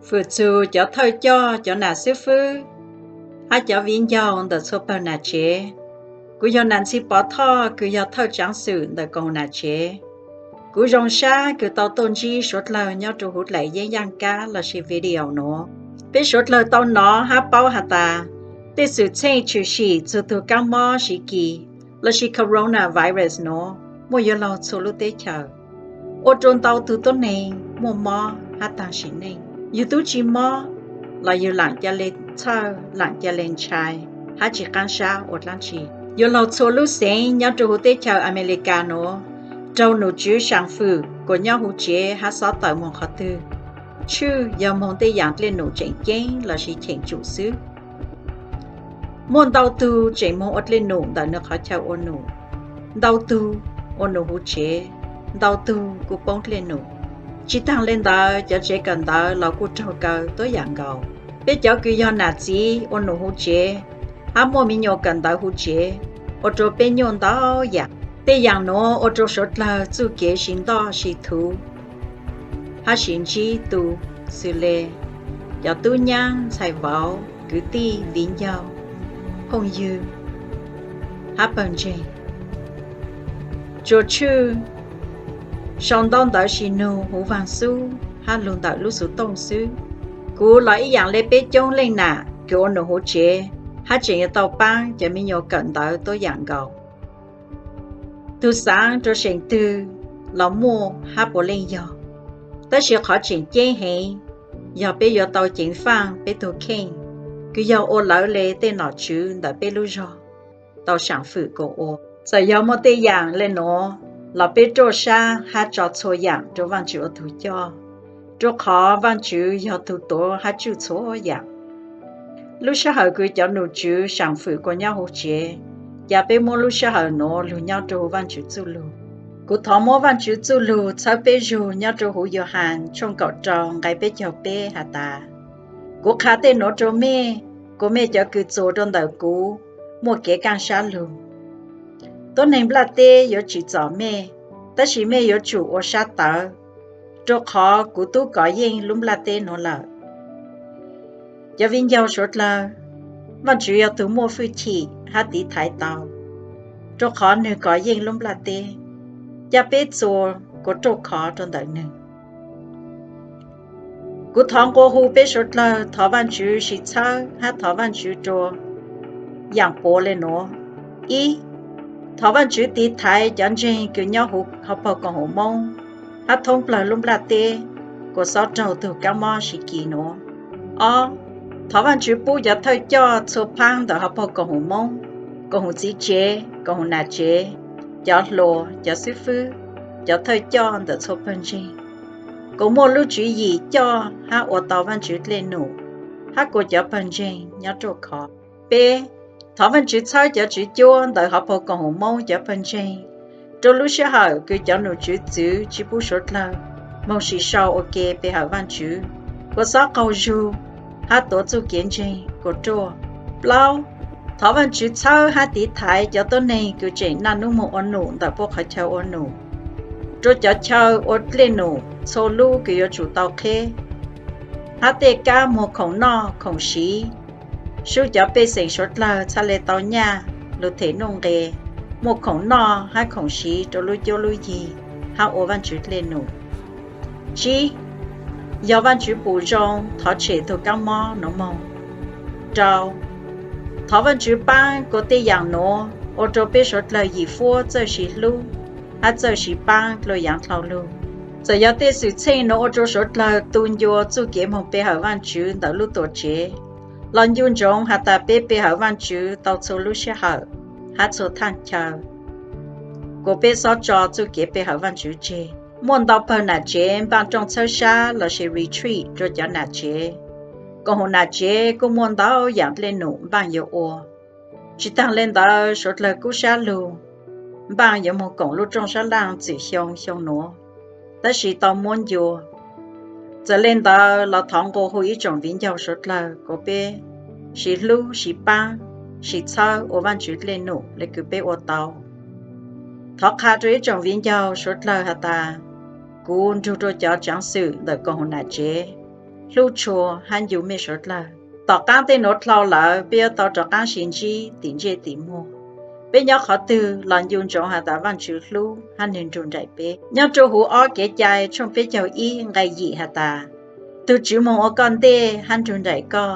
Fwm txug cov thawj coj, cov nam xib fwb, hab cov viv ncaus ntawm txhua pawg nam tsev. Kuv yog Nam Ntxhi Pov Thoj, kws yog thawj tsaav xwm ntawm koom nam tsev. Kuv zoo sab kws tau tuaj ntsib suav dlawg nyob rua huv dlaim yeeb yaaj kab lossis video nuav. Peb suav dlawg tau nov hab paub has tas tej xwm txheej tshwm sim txug tug kaab mob siv kis lossis coronavirus nuav muaj yuav laug txhua lub teb chaws, ua rua ntau tug tuab neeg muaj mob hab taag sim neej. Yug tub tsi mob los yug laam ca le txhawj, laam ca le ntshai hab tsi qaab sab ua dlaab tsi. Yuav laug txhua lub xeev nyob rua huv teb chaws Amelikas nuav raug num tswv saam fwm kuas nyob huv tsev hab xob tawm moog qhov twg, tshwj yog moog tej yaam dlej num tseem ceeb lossis cheem tsum xwb. Muaj ntau tug tseem moog ua dlej num ntawm nwg qhov chaw ua num, ntau tug ua num huv tsev, ntau tug kuj poob dlej num. Tsi taag le ntawd, cov tsev kawm ntawv los kuj raug kaw tuab yaam nkaus. Peb cov kws yog nam txiv ua num huv tsev hab muaj me nyuam kawm ntawv huv tsev, ua rua peb nyuaj ntau yaam. Tej yaam nuav ua rua suav dlawg txuj kev siv ntoj siv thuv hab siv ntsib tu, xws le cov tub nyaab ntxhais vauv, kwv tij viv ncaus, phooj ywg hab pawg ntseeg. Tsuas tshwj sau ntaub ntawv sis nug huv vaag xub hab lug ntawm lub xuv tooj xwb. Kuv los ib yaam le peb coob leej nam kws ua num huv tsev hab tseem yuav tau paab cov me nyuam kawm ntawv tuab yaam nkaus. Tug xaav rua seem twg los muaj hab puav leej yog, tab sis qhov tseem ceeb heev yog peb yuav tau ceev faaj peb tug kheej, kws yog ua lawv le tej nom tswv ntawm peb lub zog tau saam fwm kuas ua. Txawm yog muaj tej yaam le nuav los peb ruaj sab hab tso txhua yaam rua Vaajtswv ua tug coj, rua qhov Vaajtswv yog tug tuav hab tswj txhua yaam. Lub sij hawm kws cov num tswv saam fwm kuas nyob huv tsev, ca peb muab lub sij hawm nuav lug nyob rua huv Vaajtswv txuj lug. Kuv thov muab Vaajtswv txuj lug txhawb peb zug nyob rua huv Yauhas tshooj kaum rau nqe peb caug peb has tas, kuv qha tej nuav rua mej, kuas mej cov kws txuas rua ntawm kuv muaj kev kaaj sab lug. Tuab neeg nplaj teb yuav tsim txom mej, tab sis mej yuav tsum ua sab tawv, rua qhov kuv tub kov yeej lub nplaj teb nuav lawm. Cov viv ncaus suav dlawg, Vaajtswv yog tug muaj fwj chim hab tiv thaiv tau, rua qhov nwg kov yeej lub nplaj teb, ca peb txuas kuas ruaj khov rua ntawm nwg. Kuv thov nqua hu peb suav dlawg thov Vaajtswv sis txhawb hab thov Vaajtswv rua yaam puav le nuav. Ib, thov Vaajtswv tiv thaiv cov ntseeg kws nyob huv hauv paug koom haum Moob hab thoob plawg lub nplaj teb kuas xob raug tug kaab mob siv kis nuav. Ob, thov Vaajtswv pub cov thawj coj txhua phaab ntawm hauv paug koom haum Moob, koom haum txiv tsev, koom haum nam tsev, cov hluas, cov xib fwb, cov thawj coj ntawm txhua pawg ntseeg, kuas muaj lub tswv yim coj hab ua tau Vaajtswv dlej num, hab kuas cov pawg ntseeg nyob ruaj khov. Peb, thov Vaajtswv txhawb cov tswv cuab ntawm hauv paug koom haum Moob cov pawg ntseeg, rua lub sij hawm kws cov num tswv txwv tsi pub suav dlawg moog sim sau ua ke pe hawm Vaajtswv, kuas xob qaug zug hab tuav txuj kev ntseeg kuas ruaj. Plaub, thov Vaajtswv txhawb hab tiv thaiv cov tuab neeg kws tseem naj nub moog ua num ntawm puab qhov chaw ua num, rua cov chaw ua dlej num txhua lub kws yuav tsum tau qheb, hab tej kab muag khoom noj khoom siv, sub cov pej xeem suav dlawg txhaj le tau nyaj lug them nuj nqes, muaj khoom noj hab khoom siv rua lub cuab lub yig hab ua Vaajtswv dlej num. Tsib, yog Vaajtswv pum zoo thov tshem tug kaab mob nuav moog. Rau, thov Vaajtswv paab kuas tej yaam nuav ua rua peb suav dlawg yim fuab txawj siv hlub hab txawj siv paab dlua yaav dlhau lug. Txawm yog tej xwm txheej nuav ua rua suav dlawg tu ncua txuj kev moog pe hawm Vaajtswv ntawm lub tuam tsev, los ncu ntsoov has tas peb pe hawm Vaajtswv tau txhua lub sij hawm hab txhua thaaj chaw, kuas peb xob tso txuj kev pe hawm Vaajtswv tseg. Muaj ntau pawg nam tsev npaaj rooj txhawb sab lossis retreat rua cov nam tsev. Koom haum nam tsev kuj muaj ntau yaam dlej num npaaj yuav ua. Tsi taag le ntawd, suav dlawg kub sab lug npaaj yuav moog koom lub rooj sab laaj txwm xyoo xyoo nuav, tab sis tau muab ncua. Txawm le ntawd los thov nqua hu ib tsoom viv ncaus suav dlawg kuas peb sim hlub sim paab sim txhawb ua Vaajtswv dlej num le kws peb ua tau. Thov qha rua ib tsoom viv ncaus suav dlawg has tas, kuv nrug rua cov tsaav xwm ntawm koom haum nam tsev, hlub tshua hab ncu mej suav dlawg. Tom qaab tej nuav dlhau lawm, peb yuav tau rov qaab sis ntsib tim ntsej tim muag. Peb nyob qhov twg los ncu ntsoov has tas Vaajtswv hlub hab nwg nrug nraim peb. Nyob rua huv ob Kev cai tshooj peb caug ib nqe yim has tas, Tug Tswv moog ua koj ntej hab nrug nraim koj,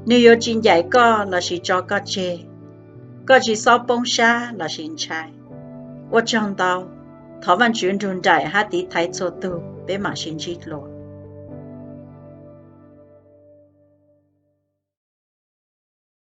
nwg yuav tsi ncaim koj lossis tso koj tseg. Koj tsi xob poob sab lossis ntshai. Ua tsaug ntau. Thov Vaajtswv nrug nraim hab tiv thaiv txhua tug. Peb maam sis ntsib dlua.